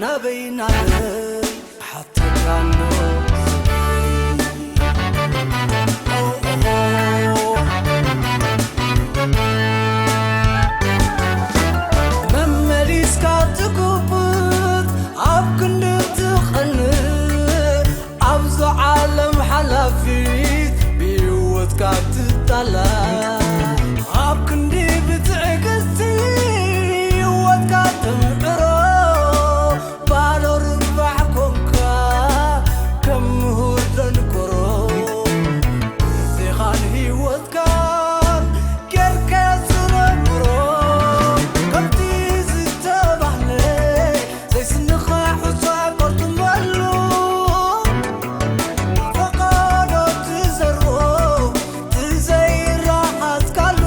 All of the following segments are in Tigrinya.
ናበይ ናበይ ሓተካ ኣሎ ስብከይ። መመሊስካ ትጉብጥ ኣብ ክንዲ ትቐንእ ኣብዛ ዓለም ሓላፊት ብህይወትካ ትጣላ ኣብ ክንዲ ብትዕግስቲ ህይወትካ ተምዕሮ ባዶ ርባሕ ኮንካ ከም ምሁር ደንቆሮ ግዜኻን ህይወትካን ጌርካ ዝነብሮ ከምቲ ዝተባህለ ዘይስንኻ ሑጻ ቆርጥመሉ ፈቃዶ ትዘርኦ ትዘይረሓጽካሉ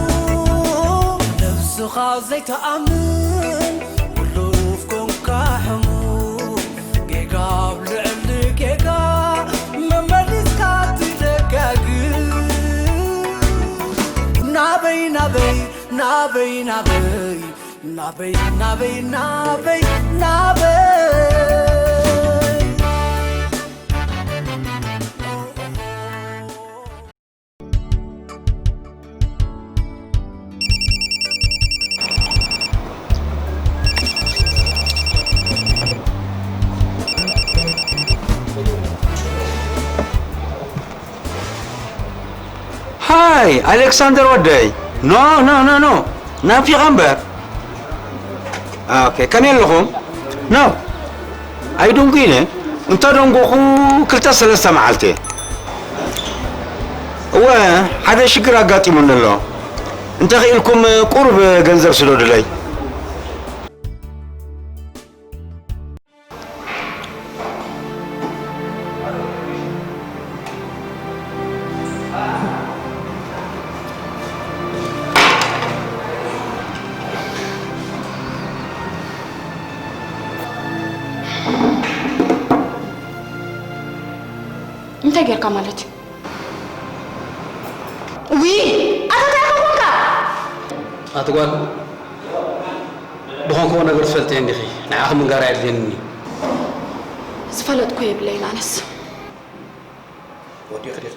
ነብስኻ ዘይተኣምን ውሉፍ ኮንካ ሕሙም ጌጋ ኣብ ልዕሊ ጌጋ መመሊስካ ትደጋግም ናበይ ናበይ ናበይ ናበይ ናበይ ናበይ ናበይ ናበይ ሃይ ኣሌክሳንደር ወደይ። ኖ ኖ ኖ ኖ ናፊቐ እምበር። ኦኬ ከመይ ኣለኹም? ኖ ኣይደንጉይነ። እንተ ደንጎኹ ክልተ ሰለስተ መዓልቲ እየ። እወ ሓደ ሽግር ኣጋጢሙኒ ኣሎ። እንተኽኢልኩም ቁሩብ ገንዘብ ስደዱለይ። እንታይ ጌርካ ማለት እዩ? ውይ ኣታ እንታይ ኢኻ ኮንካ? ኣቲ ጓል ዝኾንክዎ ነገር ትፈልጥዮ እንዲኺ ንዓኺ ምንጋር ኣየድልየንን እዩ። ዝፈለጥኩ የብለይን ኣነስ። ወዲእኺ ዲኺ?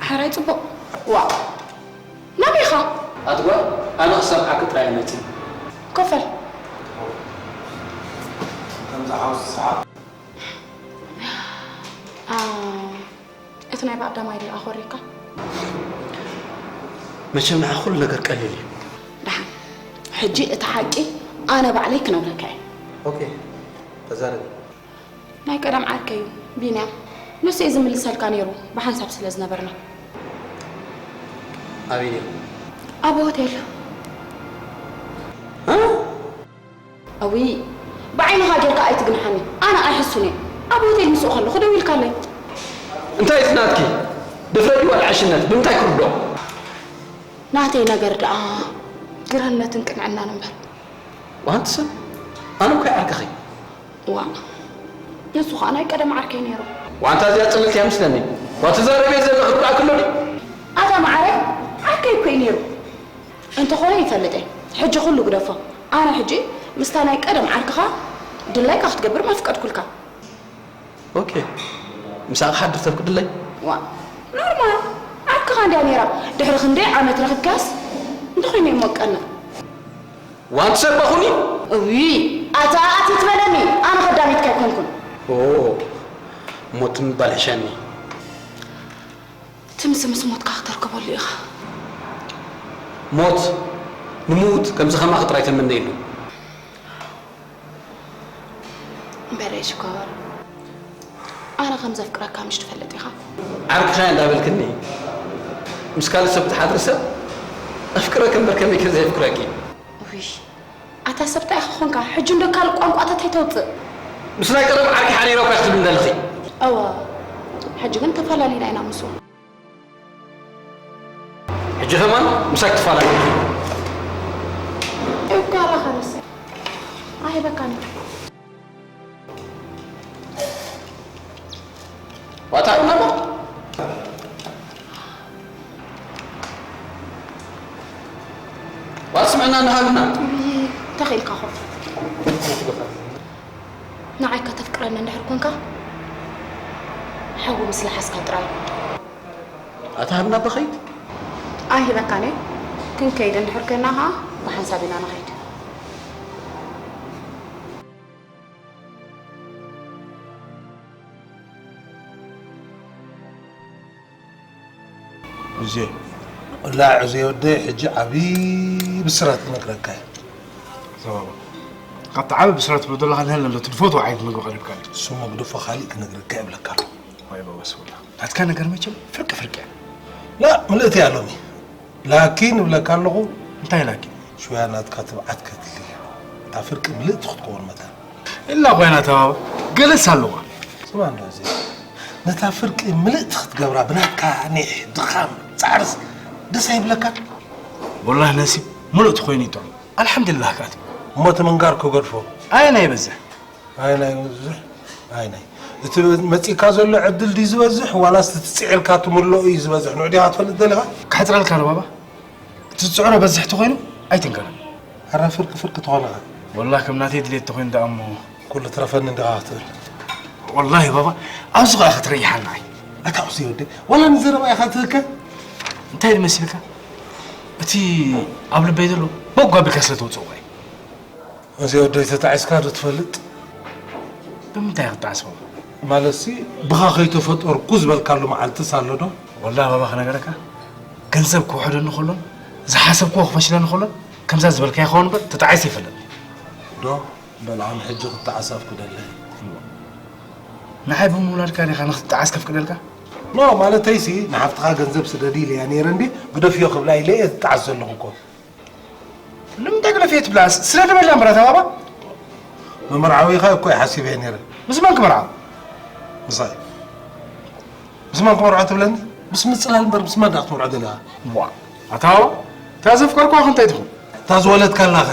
ሕራይ ጽቡቕ። ዋእ ናበይ ኢኻ? ኣቲ ጓል ኣነ ክሰምዓኪ ጥራይ እየ መጺእ። ኮፈል። ከምዚ ዓውዚ ሰዓት። እቲ ናይ ብቐዳማይ ድኣ ኮሪካ? መቸም ንዓ ኩሉ ነገር ቀሊል እዩ። ደሓን ሕጂ እቲ ሓቂ ኣነ ባዕለይ ክነግረካ እየ። ኦኬ ተዛረቢ። ናይ ቀደም ዓርከይ እዩ ቢንያም። ንሱ እዩ ዝምልሰልካ ነይሩ ብሓንሳብ ስለ ዝነበርና። ኣበይ ነይሩ? ኣብ ሆቴል። እ? እውይ ብዓይንኻ ጌርካ ኣይትግንሓኒ። ኣነ ኣይሕሱን እየ። ኣብ ሆቴል ምስኡ ከለኹ ደዊልካለይ። እንታይ እቲ ናትኪ ድፍረት ድዩ ዋላ ዕሽነት ብምንታይ ክርድኦ? ናተይ ነገር ደኣ ግርህነትን ቅንዕናን እምበር። ዋንቲ ሰብ ኣነ እኮ ይዓርክኺ። ዋእ ንሱ ኸኣ ናይ ቀደም ዓርከይ ነይሩ። ዋንታ እዚኣ ጽልልቲ እያ ምስለኒ። ዋቲ ዛረብየ ዘለኺ ርዳእ ክሎ ድዩ? ኣታ መዓረይ ዓርከይ እኮ እዩ ነይሩ። እንተኾነ ይፈልጥ እየ። ሕጂ ኩሉ ግደፎ። ኣነ ሕጂ ምስታ ናይ ቀደም ዓርክኻ ድላይካ ክትገብር መፍቀድኩልካ። ኦኬ። ምሳኻ ክሓድር ሰብ ክድለይ? ዋእ ኖርማል ዓርክኻ እንድያ ነይራ። ድሕሪ ክንደይ ዓመት ረኺብካስ እንተኾይኑ እሞ ቀንእ። ዋንቲ ሰብ ባኹኒ? እውይ ኣታ ኣቲ ትበለኒ ኣነ ከዳሚትካ ኣይኮንኩን። ኦ ሞት ምባል ሕሸኒ። ትምሲ ምስ ሞትካ ክተርክበሉ ኢኻ። ሞት ንምዉት ከምዚ ከማኺ ጥራይ ተመነየሉ። እምበረ ሽኮር ኣነ ከም ዘፍቅረካ ምሽ ትፈልጥ ኢኻ። ዓርክኻ እንዳበልክኒ ምስ ካልእ ሰብ ትሓድሪ ሰብ ኣፍቅረኪ እምበር ከመይ ከ ዘየፍቅረኪ? ውይ ኣታ ሰብ ታይ ኢኻ ኾንካ ሕጂ እንዶ ካልእ ቋንቋታት ኣይተውፅእ። ምስ ናይ ቀደም ዓርኪ ሓሪረ እኳ ክትብል እንደለኺ። እወ ሕጂ ግን ተፈላለና ኢና ምስኡ። ሕጂ ከማን ምሳይ ክትፋላለኪ። እኳ ኣባኻ ንስ ኣይበካን እዩ። ዋታ ነበር ዋት ስምዕና እናሃልና ተኽኢልካ ኾን። ንዓይ ከተፍቅረኒ እንድሕር ኮንካ፣ ሓዊ ምስ ለሓስካ ጥራይ። ኣታ ሃብና በኸይድ? ኣይህበካን እየ። ክንከይድ እንድሕር ኮይና ኸዓ ብሓንሳብ ኢና ንኸይድ። እዜ ላ እዜ ወደይ ሕጂ ዓብዪ ብስራት ክነግረካ እየ። ዘባባ፣ ካብቲ ዓቢ ብስራት ትብሎ ዘለኻ ንህል ኣሎ ትድፈትዎ ዓይነት ምግቢ ቀሪብካኒ። ስሙ ግደፎ፣ ካሊእ ክነግረካ እየ እብለካ ኣለኹ። ወይ በወስ ወላ ናትካ ነገር መቸም ፍርቂ ፍርቂ እያ። ላ ምልእቲ እያ ሎሚ። ላኪን እብለካ ኣለኹ። እንታይ ላኪን? ሽውያ ናትካ ትብዓት ከድሊ እያ። እታ ፍርቂ ምልእቲ ክትከውን መታን። ኢላ ኮይና ተባባ ገለስ ኣለዋ። ስማ እንዶ እዚ ነታ ፍርቂ ምልእቲ ክትገብራ ብናትካ ኒሕ ድኻም ጻዕርስ ደስ ኣይብለካ? ወላሂ ነሲብ ምልእቲ ኮይኑ ይጥዑም። ኣልሓምዱሊላህ ከኣ ትብል። እሞ እቲ ምንጋር ክገድፎ። ኣየናይ ይበዝሕ? ኣየናይ ይበዝሕ? ኣየናይ እቲ መጺእካ ዘሎ ዕድል ድዩ ዝበዝሕ ዋላስ እቲ ጽዒርካ ትምልኦ እዩ ዝበዝሕ? ንዑ ዲኻ ትፈልጥ ደሊኻ? ክሕጽረልካ ዶ ባባ? እቲ ዝጽዕሮ በዝሕ ተኾይኑ ኣይትንከርን። ኣረ ፍርቂ ፍርቂ ተኾነ ኸ? ወላሂ ከም ናተይ ድሌት ተኾይኑ ደኣ እሞ። ኩሉ ትረፈኒ እንዲኻ ክትብል። ወላሂ ባባ ኣብዚ ኸኣ ክትረይሓና ኣይ። ኣታ ቁሲ ወዲ ዋላ ንዘረባ ኢኻ ትህከ? እንታይ ድመሲልካ? እቲ ኣብ ልበይ ዘሎ በጓ ኣቢልካ ስለ ተውፅኦ እኮ እዩ። እዚ ወደይ ተጣዒስካ ዶ ትፈልጥ? ብምንታይ ክትጣዓስ ባባ? ማለትሲ ብኻ ከይተፈጠርኩ ዝበልካሉ መዓልትስ ኣሎ ዶ? ወላ ባባ ክነገረካ ገንዘብ ክውሕደኒ ከሎን ዝሓሰብክዎ ክፈሽለኒ ከሎን ከምዛ ዝበልካዮ ይኸውን እምበር ተጣዒሰ ይፈልጥ። ዶ በልዓም ሕጂ ክትጣዓስ ኣፍቅደለይ። ንዓይ ብምውላድካ ዲኻ ንክትጣዓስ ከፍቅደልካ? ኖ ማለተይሲ ንሓፍትኻ ገንዘብ ስደዲ ኢለያ ነይረ እንዲ ግደፍዮ ክብላ ኢለ እየ ዝጣዓስ ዘለኹ እኮ። ንምንታይ ግደፍዮ ትብላ? ስደዲ በላ እምበር ኣታ ባባ። መመርዓዊኻ እኮ እየ ሓሲበ ነይረ። ምስ መን ክመርዓ? ምሳይ። ምስ መን ክመርዖ ትብለኒ? ምስ ምጽላል እምበር ምስ መን ደኣ ክትመርዖ ደሊኻ? ዋ ኣታ ባባ እታ ዘፍቀርኳ ክንታይ ትኹን? እታ ዝወለድካላኸ?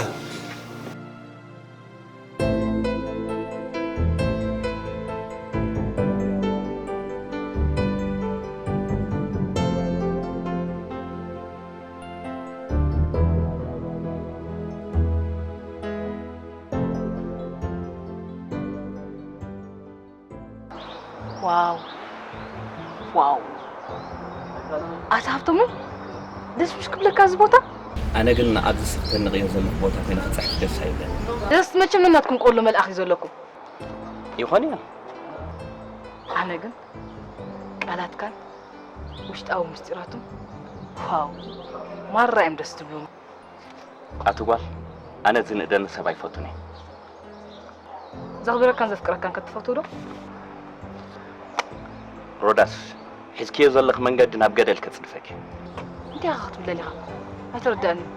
ዋው ዋው ኣታ ሃብቶመይ ደስ ምሽ ክብለካ እዚ ቦታ። ኣነ ግን ኣብዚ ስኽተንቕዮ ዘለኹ ቦታ ኮይነ ክፅሕፍ ደስ ኣይብለኒ። ደስ መቸም ነናትኩም ቆሎ መልኣኽ እዩ ዘለኩም። ይኾን እያ። ኣነ ግን ቃላትካን ውሽጣዊ ምስጢራቱን ዋው ማራ እዮም ደስ ትብሉኒ። ኣቲ ጓል ኣነ ዝንእደኒ ሰብ ኣይፈቱን እየ። ዘኽብረካን ዘፍቅረካን ከ ትፈትው ዶ? ሮዳስ ሒዝክዮ ዘለኺ መንገዲ ናብ ገደል ከጽድፈኪ። እንታይ ኢኻ ክትብል ደሊኻ? ኣይተረድኣንን።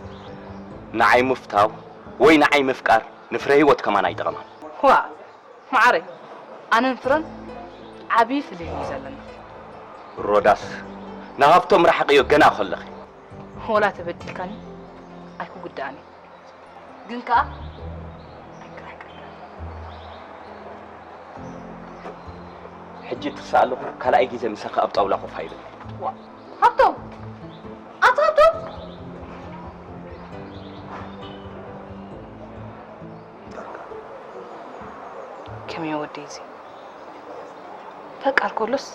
ንዓይ ምፍታው ወይ ንዓይ ምፍቃር ንፍረ ህይወት ከማን ኣይጠቐማን። ዋእ መዓረይ ኣነን ፍረን ዓብዪ ፍልልይ እዩ ዘለና። ሮዳስ ንሃብቶም ርሓቕዮ ገና ከለኺ። ወላ ተበዲልካኒ ኣይክጉድኣን እየ። ግን ከኣ ኣይክርሕቀካን። ሕጂ ትርሳእ ኣለኹ ካልኣይ ግዜ ምሳኺ ኣብ ጣውላ ኮፍ ኣይብልን። ዋእ ሃብቶም! ኣታ ሃብቶም! ከመይ ወደይ እዚ ፈቃር ከሎስ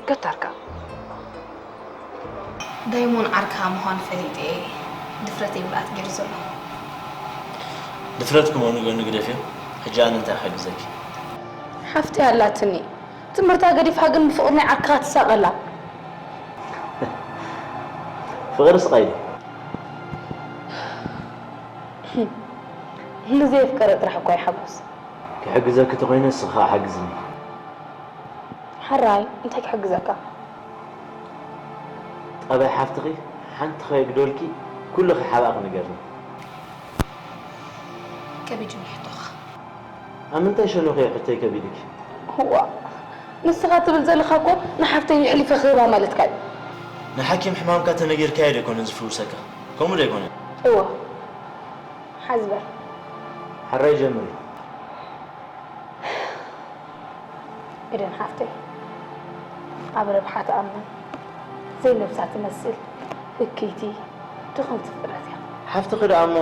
ገታርካ። ዳይሞን ዓርክኻ ምዃኑ ፈሊጠ እየ ድፍረተይ ብልኣት ገይሩ ዘሎ። ድፍረትኪ ምዃኑ ገኑ ግደፍዮ። ሕጂ ኣነ እንታይ ክሕግዘኪ? ሓፍተይ ኣላትኒ ትምህርታ ገዲፋ ግን ብፍቕሪ ናይ ዓርክኻ ትሳቐ ኣላ። ፍቕሪ ስቓይ ድዩ? ንዘየፍቀረ ጥራሕ እኳ ይሓጉስ። ክሕግዘኪ ተኾይነ ንስኺ ኸኣ ሓግዝኒ። ሕራይ እንታይ ክሕግዘካ? ጠባይ ሓፍትኺ ሓንቲ ኸየግደልኪ ኩሉ ኸይሓባእኺ ንገርኒ። ከቢድኒ ሕቶኻ። ኣብ ምንታይ ሸነኹ እየ ሕቶይ ከቢድኪ? እዋእ ንስኻ ትብል ዘለኻ እኮ ንሓፍተይ የሕሊፈ ክህባ ማለትካ እዩ። ንሓኪም ሕማምካ ተነጊርካዮ ዶ ኣይኮነን ዝፍውሰካ? ከምኡ ዶ ኣይኮነን? እወ ሓዝበር። ሕራይ ጀምሪ። ኤደን ሓፍተይ ኣብ ረብሓ ትኣምን ዘይነብሳ ትመስል እክይቲ ድኽምቲ ፍጥረት እያ። ሓፍትኺ ደኣ እሞ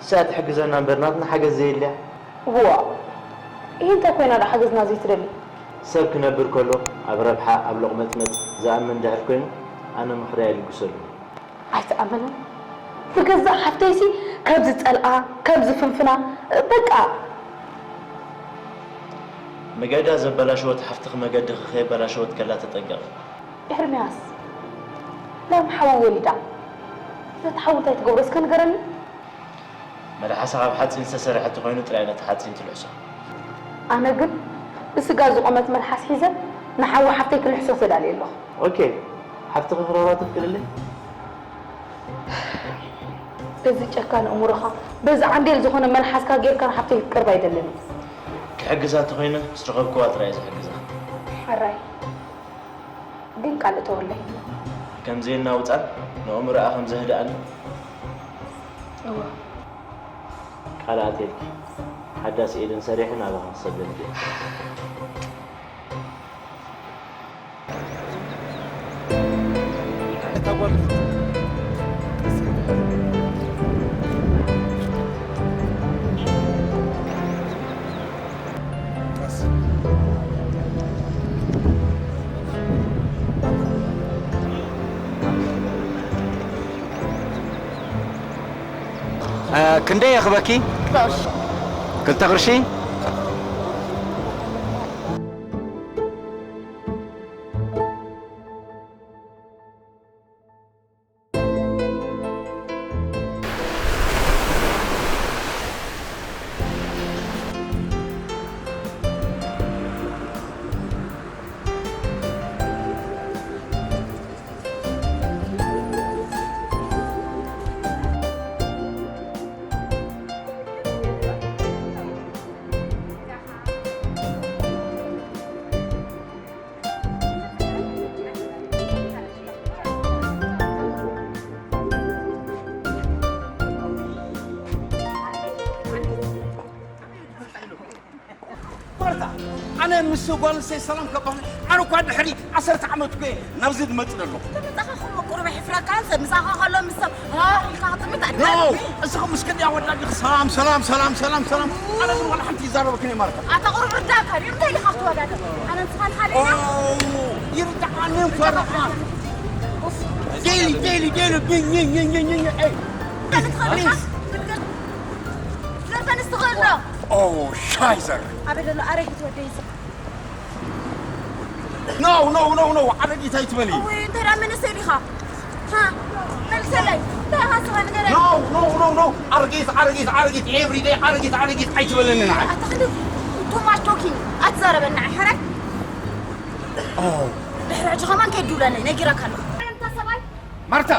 ንሳ እያ ትሕግዘና እምበር ናትና ሓገዝ ዘየድልያ። እዋእ ይህ እንታይ ኮይና ዶ ሓገዝና ዘይትደሊ? ሰብ ክነብር ከሎ ኣብ ረብሓ ኣብ ሎቕመጽመጽ ዝኣምን ድሕር ኮይኑ ኣነ ምኽረይ ኣይልግሰሉን። ኣይትኣምንን? ብገዛእ ሓፍተይሲ ከም ዝጸልኣ ከም ዝፍንፍና በቃ። መገዳ ዘበላሸወት ሓፍትኺ መገድኺ ከየበላሸወት ከላ ተጠንቀቒ። ኤርምያስ ላም ሓዊ ወሊዳ ነቲ ሓዊ እንታይ ትገብሮ እስከ ንገረኒ። መልሓሳ ካብ ሓፂን ዝተሰርሐ ተኾይኑ ጥራይ ነቲ ሓፂን ትልሕሶ። ኣነ ግን ብስጋ ዝቖመት መልሓስ ሒዘ ንሓዊ ሓፍተይ ክልሕሶ ተዳልየ ኣለኹ። ኦኬ ሓፍትኺ ክረኽባ ተፍቅድለይ? በዚ ጨካን ኣእምሮኻ በዚ ዓንዴል ዝኾነ መልሓስካ ጌርካ ንሓፍተይ ክትቀርባ ኣይደልን እየ። ክሕግዛ ተኾይነ ምስ ረኸብክዋ ጥራይ እየ ዝሕግዛ። ሕራይ ግን ቃል እተወለይ። ከም ዘየናውጻን ንኣእምሮኣ ከም ዘህድኣን እወ። ቃል ኣትየልኪ። ሓዳስ ኤደን ሰሪሐ ናባኺ ክሰደልኪ እየ። ክንደይ የኽበኪ? ክልተ ቅርሺ። ማርታ፣ ኣነ ምስ ጓል ኣንስተይቲ ሰላም ከባህል ኣነ እኳ ድሕሪ ዓሰርተ ዓመት እኮ እየ ናብዚ ዝመጽእ ዘለኹ። ተመጻኻ ከም ቁሩብ ይሕፍረካ፣ ሰብ ምሳኻ ከሎ ምስ ሰብ ሃ ኢልካ ክትጥምት ኖ፣ ኣይትኽእልን። እስኺ ምስ ክንደይ ኣወዳት ዲኺ ሰላም ሰላም ሰላም ሰላም ሰላም። ኣነ ግን ዋላ ሓንቲ ይዛረበክን እየ ማርታ። ኣታ ቁሩብ ርዳእካ ድዩ? እንታይ ኢልካ ክትወዳደር? ኣነ ንስኻ ንሓደ ኢና። ኦ፣ ይርዳእኒ እኮ ርዳእ። ዴሊ ዴሊ ዴሊ ኝ ኝ ኝ ኝ ኝ ኝ ኤይ። እንታይ ትኸእል ኢኻ? ፕሊዝ። ዘፈንስ ትኽእል ዶ? ኦ ሻይዘር። ኣበይ ዘሎ ኣረጊት ወደይ እዚ? ኖ ኖ ኖ ኖ፣ ኣረጊት ኣይትበሊ። እውይ፣ እንታይ ደኣ መንእሰይ ዲኻ? ሃ? መልሰለይ። እንታይ ኢኻ ንስኻ ንገረኒ? ኖ ኖ ኖ ኖ፣ ኣረጊት ኣረጊት ኣረጊት፣ ኤቭሪ ደይ ኣረጊት ኣረጊት ኣይትበለኒ ንዓይ። ኣታ ክንዲ ቱ ማች ቶኪንግ ኣትዛረበኒ ንዓይ ሕራይ። ኦ። ድሕሪ ሕጂ ከማን ከይትድውለለይ ነጊረካ ኣለኹ። ኣንታ ሰብኣይ። ማርታ!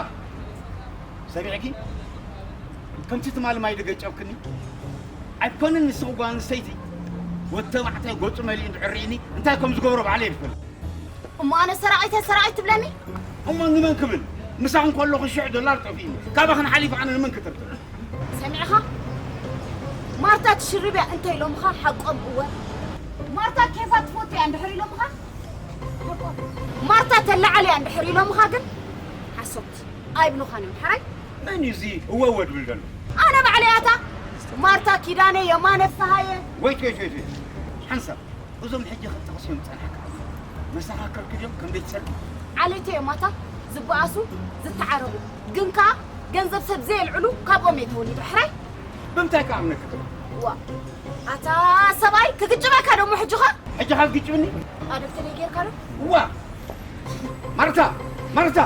ሰሚዕኪ? ከምቲ ትማሊ ማይ ደገጨብክኒ ኣይኮነን። ንስኺ ጓል ኣንስተይቲ ወዲ ተባዕታይ ገጹ መሊኡ እንድሕር ርኢኒ እንታይ ከም ዝገብሮ ባዕለይ እየ ዝፈልጥ። እሞ ኣነ ሰራቒት እየ ሰራቒት ትብለኒ? እሞ ንመን ክብል? ምሳኺ እንከለኹ ሽሕ ዶላር ጠፊእኒ። ካባኽን ሓሊፉ ኣነ ንመን ክጥርጥር? ሰሚዕኻ? ማርታ ትሽርብ እያ እንተ ኢሎምኻ ሓቆም እወ። ማርታ ኬፋ ትፈቱ እያ እንድሕር ኢሎምኻ ሓቆም። ማርታ ተለዓል እያ እንድሕር ኢሎምኻ ግን ሓሶት ኣይብሉኻን እዮም። ሕራይ? መን እዩ እዚ እወ እወ ድብል ዘሎ? ኣነ ባዕለይ ኣታ ማርታ ኪዳነ የማነ ፍስሃየ። ወይት ወይት ወይት ወይት ሓንሳብ እዞም ሕጂ ክጠቕስዮም ዝጸናሕካ መሰኻክርኪ ድዮም ከም ቤት ሰርቂ? ዓሌተይ እዮም ኣታ ዝበኣሱ ዝተዓረቑ ግን ከኣ ገንዘብ ሰብ ዘየልዕሉ ካብኦም እየ ተወሊደ። ሕራይ? ብምንታይ ክኣምነኪ ትብል? ዋእ ኣታ ሰብኣይ ክግጭበካ ደሞ ሕጂ ኸ? ሕጂ ኸ ክትግጭብኒ? ኣደብተለይ ጌርካ ዶ? ዋእ ማርታ! ማርታ!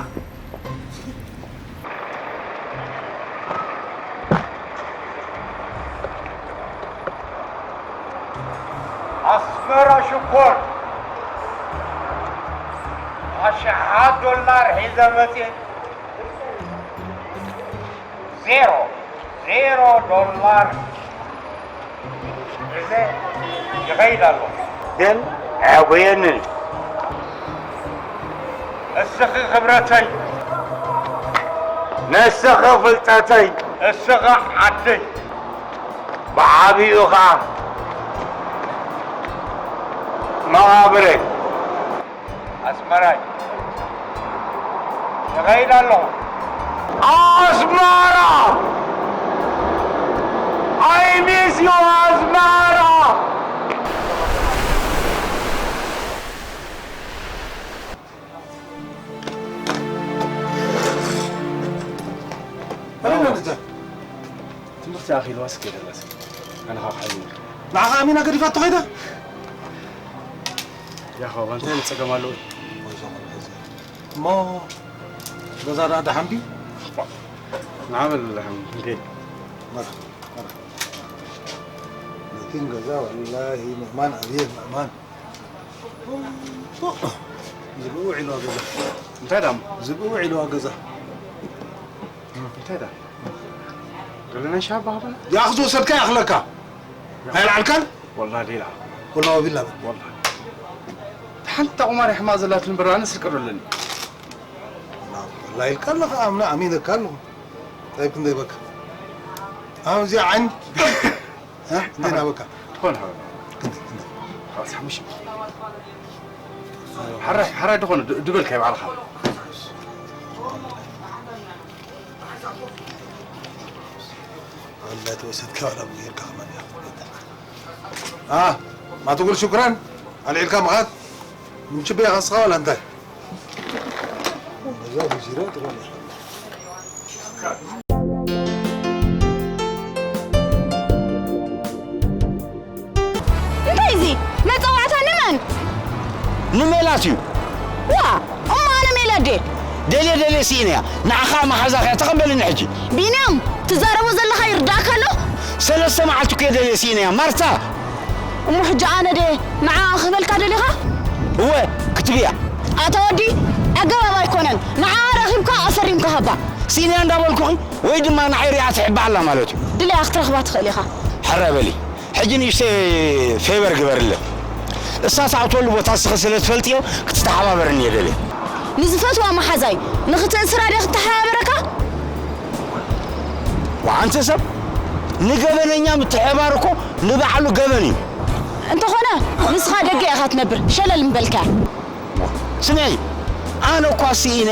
ኣስመራ ሽኮር ኣሽሓት ዶላር ሒዘ መፅየ። ዜሮ ዜሮ ዶላር ሒዘ ይኸይድ ኣለኹ። ግን ኣዕጉየኒ። እስኺ ክብረተይ። ንስኺ ፍልጠተይ። እስኺ ዓደይ። ብዓቢኡ ኸዓ መቓብረይ። ኣስመራይ እኸይድ ኣለኹ። ኣስመራ! I miss you ኣስመራ! ኣኺልዋስ ከይደላስ ኣነ ካብ ሓዚ ንዓኻ ኣሚና ገዲፋቶ ኸይዳ። ያኸው ኣንተ ጸገም ኣለዎ። እሞ ገዛ ደኣ ደሓን ድዩ? ንዓበል ደሓን እንዴ? መርሓ፣ መርሓ። ነቲን ገዛ ወላሂ ምእማን ኣብየ ምእማን። ዝብኡ ዒልዋ ገዛ። እንታይ ዳሞ? ዝብኡ ዒልዋ ገዛ። እንታይ ዳ? ገለና ሻባ ሃበና? ያኽ ዝወሰድካ ያኽለካ። ኣይልዓልካን? ወላ ሌላ። ወላ ወቢላ በል። ወላ። ሓንቲ ቁማር ሕማ ዘላትን ብራን ስልቅር ኣለኒ። ወላ ኢልካ ኣለኻ፣ ኣምና ኣሚነካ ኣለኹ። እንታይ ክንደይ በካ? ኣሁን እዚኣ ዓይን እ? እንዴ ናበካ? ትኾን ሓወይ። ሓራይ፣ ሓራይ ድኾነ ድ-፣ ድበልካ ይባዕልኻ። ወላ ተወሰድካ ዋላ ብጌርካ ከማን ኢኻ ትበልዕ። ኣ፣ ما تقول شكرا؟ ኣልዒልካ ምኻድ? ምንችበ ኢኻ ንስኻ ዋላ እንታይ? በዛ ብዚሮ ትኾን ኢኻ። እንታይ እዚ? መጸዋዕታ ንመን? ንሜላት እዩ። ዋ፣ እሞ ኣነ ሜላት ድየ? ደልየ ደልየ ስኢነያ። ንዓኻ መሓዛኻ እያ። ተቐበልኒ ሕጂ። ቢንያም፣ ትዛረቦ ዘለኻ ይርዳእካ ኣሎ? ሰለስተ መዓልቲ እኮ እየ ደልየ ስኢነያ። ማርታ! እሞ ሕጂ ኣነ ድየ ንዓኣ ክህበልካ ደሊኻ? እወ፣ ክትብያ። ኣታ ወዲ፣ ኣገባብ ኣይኮነን። ንዓኣ ረኺብካ ኣፈሪምካ ሃባ። ስኢነያ እንዳበልኩኺ ወይ ድማ ንዓይ ሪኣ ትሕባእ ኣላ ማለት እዩ። ድልያ ክትረኽባ ትኽእል ኢኻ። ሕረ በሊ። ሕጂ ንእሽተይ ፌቨር ግበርለ። እሳ ትኣትወሉ ቦታ እስኺ ስለ ትፈልጥዮ ክትተሓባበርኒ እየ ደልየ። ንዝፈትዋ መሓዛይ ንኽትእስራ ድየ ክተሓባበረካ? ወዓንቲ ሰብ ንገበነኛ ምትሕባር እኮ ንባዕሉ ገበን እዩ። እንተኾነ ንስኻ ደገ ኢኻ ትነብር፣ ሸለል ምበልካ። ስምዒ፣ ኣነ እኳ ስኢነ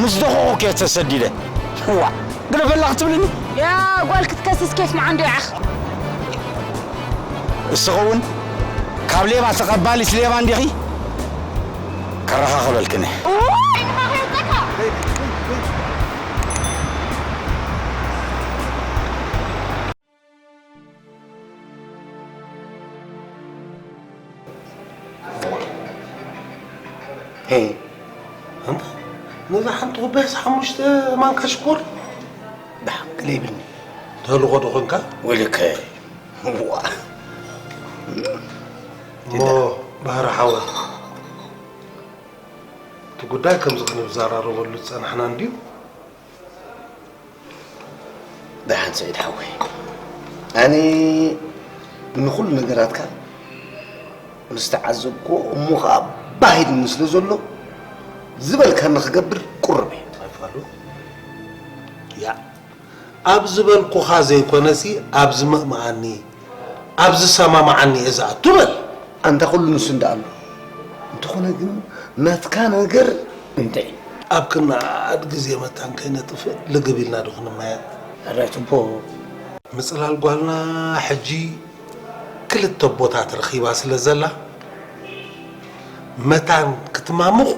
ምስ ደኸኹ እየ ተሰዲደ። ዋ፣ ግደፈላ ክትብልኒ? ያ ጓል ክትከስስ ኬፍ መዓንዶ ይዓኽ። እስኺ እውን ካብ ሌባ ተቐባሊት ሌባ እንዲኺ? ከረኻኽበልክን እየ። እዋይ፣ ንኻ ከየብፀካ። ሄ፣ ኣንታ ነዛ ሓንቲ ኩባያስ ሓሙሽተ ማንካ ሽኮር? ብሓቂ ለይብልኒ። ተልኾ ዶ ኾንካ? ወይለከ። ዋ። እሞ ባህሪ ሓወይ፣ እቲ ጉዳይ ከምዚ ክንዘራረበሉ ዝጸናሕና እንድዩ። ደሓን ስዒድ ሓወይ፣ ኣነ ንኹሉ ነገራትካ ምስ ተዓዘብኩዎ እሞ ኸኣ ባህ ኢሉኒ ስለ ዘሎ ዝበልካኒ ክገብር ቅሩብ እየ። ኣይፋሉ፣ ያ፣ ኣብ ዝበልኩኻ ዘይኮነሲ ኣብ ዝምእምኣኒ ኣብ ዝሰማምዓኒ እየ ዝኣቱ በል። ኣንታ ኩሉ ንሱ እንዳ ኣሎ። እንተኾነ ግን ናትካ ነገር እንታይ? ኣብ ክንኣድ ግዜ መታን ከይነጥፍእ ልግብ ኢልና ዶ ክንመያየጥ? ሕራይ ጽቡቕ። ምጽላል ጓልና ሕጂ ክልተ ኣቦታት ረኺባ ስለ ዘላ፣ መታን ክትማሙቕ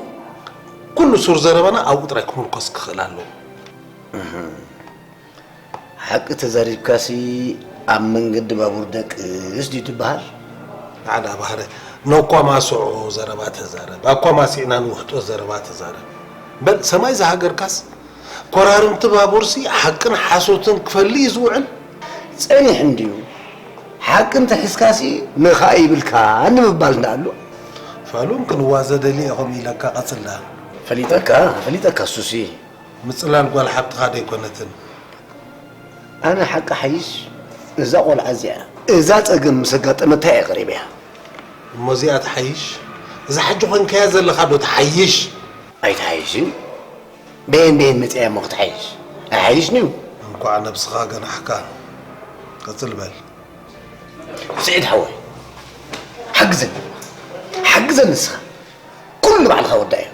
ኩሉ ሱር ዘረባና ኣብኡ ጥራይ ክምርኮስ ክኽእል ኣለዎ። እህ። ሓቂ ተዛሪብካሲ ኣብ መንገዲ ባቡር ደቅስ ድዩ ትበሃል? ንዓዳ ባህረ፣ ነኳማስዖ ዘረባ ተዛረብ፣ ኣኳማሲዕና ንውሕጦ ዘረባ ተዛረብ። በል፣ ሰማይ ዝሃገርካስ፣ ኮራርምቲ ባቡርሲ ሓቅን ሓሶትን ክፈሊ እዩ ዝውዕል። ጸኒሕ እንድዩ፣ ሓቂ እንተሒዝካሲ ንኻ ይብልካ ንምባል እንዳ ኣሎ። ፋሉን ክንዋዘ ደልየ ኢኹም ኢለካ ቀጽልዳ። ፈሊጠካ፣ ፈሊጠካ እሱሲ። ምጽላል ጓል ሓብትኻ ደይኮነትን። ኣነ ሓቂ ሓይሽ እዛ ቆልዓ እዚኣ እዛ ጸገም ምስ ኣጋጠመታ እየ ቀሪበያ። እሞ እዚኣ ትሓይሽ? እዛ ሕጂ ኾንካያ ዘለኻ ዶ ትሓይሽ? ኣይትሓይሽን። በየን በየን መጺኣ እሞ ክትሓይሽ? ኣይሓይሽን እዩ። እንኳዕ ነብስኻ ገናሕካ። ቀጽል በል። ስዒድ ሓወይ፣ ሓግዘኒ። ሓግዘኒ ንስኻ። ኩሉ ባዕልኻ ወዳእዮ።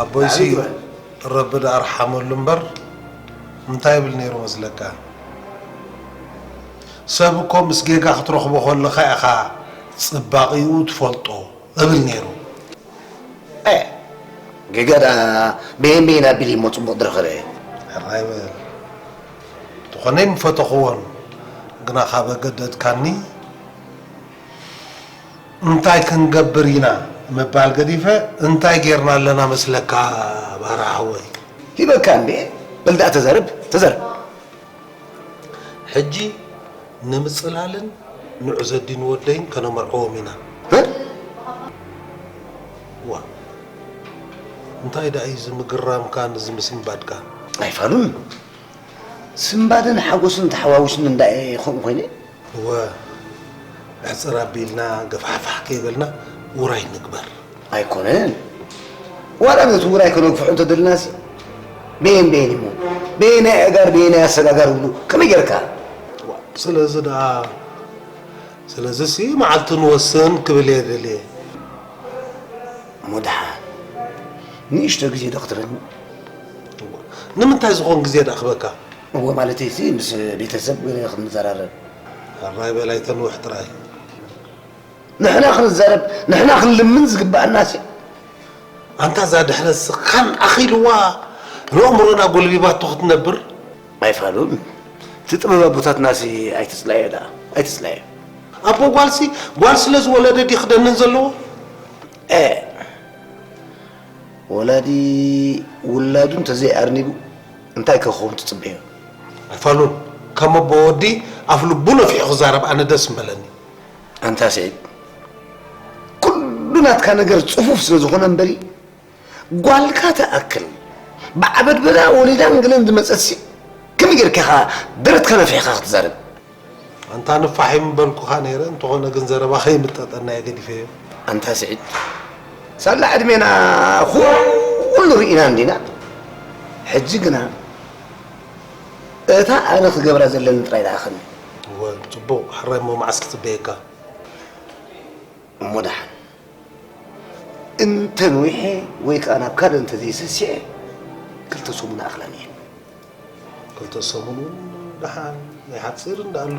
ኣቦይሲ፣ ረቢ ደኣ ርሓመሉ እምበር፣ እንታይ ይብል ነይሩ መስለካ? ሰብ እኮ ምስ ጌጋ ክትረኽቦ ከለኻ ኢኻ ጽባቒኡ ትፈልጦ እብል ነይሩ። እ፣ ጌጋ ደኣ በየን በየን ኣቢሉ እሞ ጽቡቕ ዝረኸበ? ሕራይ በል። እንተኾነ ኣይምፈተኽዎን። ግና ካብ ኣገደድካኒ እንታይ ክንገብር ኢና ምባል ገዲፈ እንታይ ጌርና ኣለና መስለካ ባራ ሓወይ? ሂበካ እንዴ? በል ደኣ ተዛረብ፣ ተዛረብ። ሕጂ ንምጽላልን ንዑ ዘዲን ወደይን ከነመርዕዎም ኢና። እ? ዋ፣ እንታይ ደኣ እዩ እዚ ምግራምካን እዚ ምስንባድካን? ኣይፋሉን። ስንባድን ሓጎስን ተሓዋዊሱኒ እንዳ ከምኡ ኮይነ። እወ፣ ሕጽር ኣቢልና ገፋሕፋሕ ከይበልና ውራይ ንግበር። ኣይኮነን። ዋላ ነቲ ውራይ ከነግፍሑ እንተደልናሲ፣ በየን በየን እሞ፣ በየናይ ኣእጋር፣ በየናይ ኣሰጋጋር ይብሉ፣ ከመይ ጌርካ? ዋ፣ ስለዚ ደኣ፣ ስለዚሲ መዓልቲ ንወስን ክብል እየ ደልየ። እሞ ደሓን፣ ንእሽቶ ግዜ ዶ ክትህበኒ? ንምንታይ ዝኾን ግዜ ደኣ ክህበካ? እወ፣ ማለተይሲ ምስ ቤተሰብ ክንዘራረብ። ሕራይ በል ኣይተንውሕ ጥራይ። ንሕና ክንዛረብ፣ ንሕና ክንልምን ዝግበኣናሲ። ኣንታ እዛ ድሕረትሲ ካን ኣኺልዋ ንኣእምሮና ጎልቢባቶ ክትነብር። ኣይፋሉን። እቲ ጥበብ ኣቦታትናሲ ኣይትጽላዮ ደኣ፣ ኣይትጽላዮ። ኣቦ ጓልሲ፣ ጓል ስለ ዝወለደ ድዩ ክደንን ዘለዎ? ኤ፣ ወላዲ ውላዱ እንተዘይኣርኒቡ እንታይ ከኸውን ትጽበዮ? ኣይፋሉን፣ ከም ኣቦ ወዲ ኣፍ ልቡ ነፊሑ ክዛረብ ኣነ ደስ ምበለኒ። ኣንታ ስዒድ፣ ኩሉ ናትካ ነገር ጽፉፍ ስለ ዝኾነ እምበሪ፣ ጓልካ ትኣክል ብዓበድበዳ ወሊዳን ገለን ዝመጸትሲ፣ ከመይ ጌርካ ኢኻ ደረትካ ነፊሕካ ክትዛረብ? ኣንታ ንፋሕ ይምበልኩኻ ነይረ፣ እንተኾነ ግን ዘረባ ከይምጠጠና እየ ገዲፈዮ። ኣንታ ስዒድ፣ ሳላ ዕድሜና ኩሉ ርኢና እንዲና። ሕጂ ግና እታ ኣነ ክገብራ ዘለኒ ጥራይ ደኣ ከኒ። እወ፣ ጽቡቕ፣ ሕራይ እሞ መዓስ ክጽበየካ? እሞ ደሓን፣ እንተ ነዊሐ ወይ ከኣ ናብ ካልእ እንተ ዘይሰሲዐ፣ ክልተ ሰሙን ኣኽላኒ እየን። ክልተ ሰሙን እውን ደሓን ናይ ሓጺር እንዳ ኣሎ።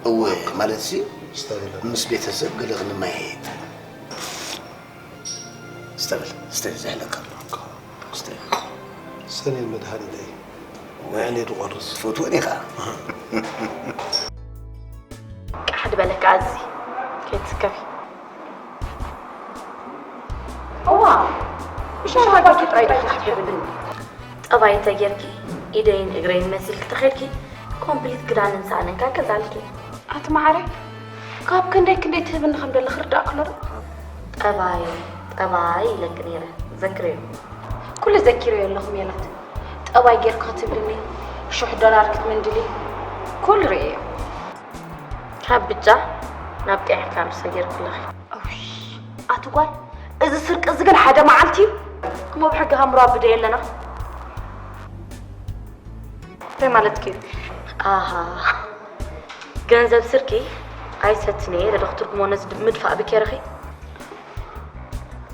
እወ፣ ማለትሲ፣ ስተብለ። ምስ ቤተሰብ ገለ ክንመያየጥ። ስተብል፣ ስተብል፣ ዘሕለካ ኣሎ። ስተብል። ሰኔን መድሃኒተይ። እወ። ኣነ ድቆርስ። ትፈትወን ኢኻ። ቃሕ ድበለካ ኣዚ። ከይትስከፊ። እዋ፣ ብሻራ ባኪ ጥራይ ዲኺ ክትብልኒ? ጠባይ እንተጌርኪ፣ ኢደይን እግረይን መሲልኪ ተኸድኪ፣ ኮምፕሊት ክዳንን ሳእንን ከገዛልኪ። ኣቲ መዓረይ፣ ካብ ክንደይ ክንደይ ትህብኒ ከም ደለኺ ርዳእ ክሎ ዶ? ጠባይ፣ ጠባይ ኢለኪ ነይረ፣ ዘክርዮ። ኩሉ ዘኪረዮ ኣለኹ ሜላት። ጠባይ ጌርኪ ክትብልኒ፣ ሽሕ ዶላር ክትምንድሊ፣ ኩሉ ርእየዮ። ካብ ብጫ ናብ ቀይሕ ካርድ ሰጊርኩለኺ። እውይ፣ ኣቲ ጓል፣ እዚ ስርቂ እዚ ግን ሓደ መዓልቲ እሞ ብሕጊ ሃምሮ ኣብደ የለና። እንታይ ማለትኪ እዩ? ኣሃ፣ ገንዘብ ስርቂ ኣይሰትን እየ ኢለ ዶ ክትርጉሞ ነዚ ድ-፣ ምድፋእ ብኬርኺ?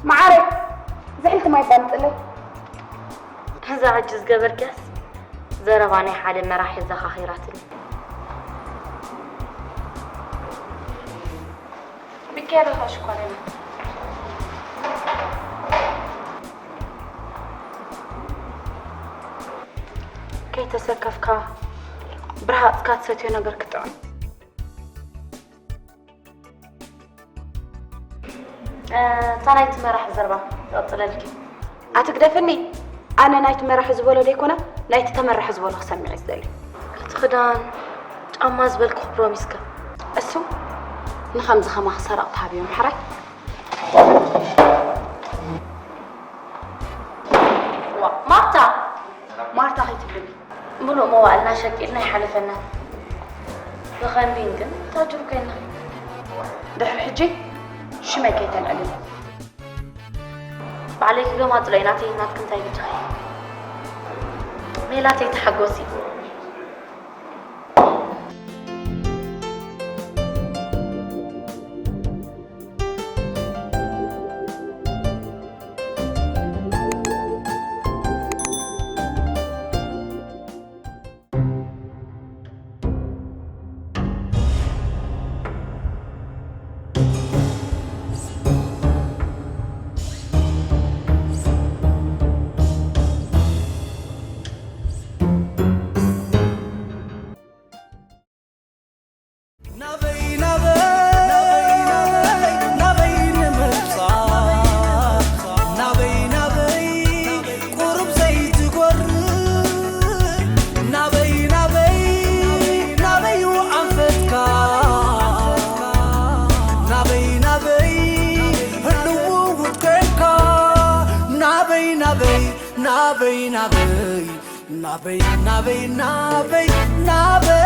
መዓረይ፣ ዝሕልቲ ማይ ባምጥለይ። እዛ ሕጂ ዝገበርክያስ ዘረባ ናይ ሓደ መራሒ ዘኻኺራትኒ። ሚካኤል ኻሽ እኳ ነና። ከይተሰከፍካ ብርሃጽካ ትሰትዮ ነገር ክጥዕም። እ፣ እታ ናይቲ መራሒ ዘረባ ትቕጽለልኪ። ኣትግደፍኒ። ኣነ ናይቲ መራሒ ዝበሎ ደይኮነ፣ ናይቲ ተመራሒ ዝበሎ ክሰምዕ እየ ዝደሊ። እቲ ክዳን፣ ጫማ ዝበልኩ ፕሮሚስካ። እሱ ንኸምዚ ኸማኺ ሰረቕቲ ሃብዮም፣ ሕራይ። ዋ፣ ማርታ! ማርታ ከይትብልኒ። ምሉእ መዋእልና ሸቂልና ይሓለፈና። ብኸምቢን ግን ታጅሩ ኮይና። ድሕሪ ሕጂ ሽመይ ከይተልዕልኒ። ባዕለይ ክገማጥሎ እየ ናተይ ናትኪ እንታይ ብጃኺ። ሜላተይ ተሓጎሲ። ናበይ ናበይ ናበይ ናበይ ናበይ ናበይ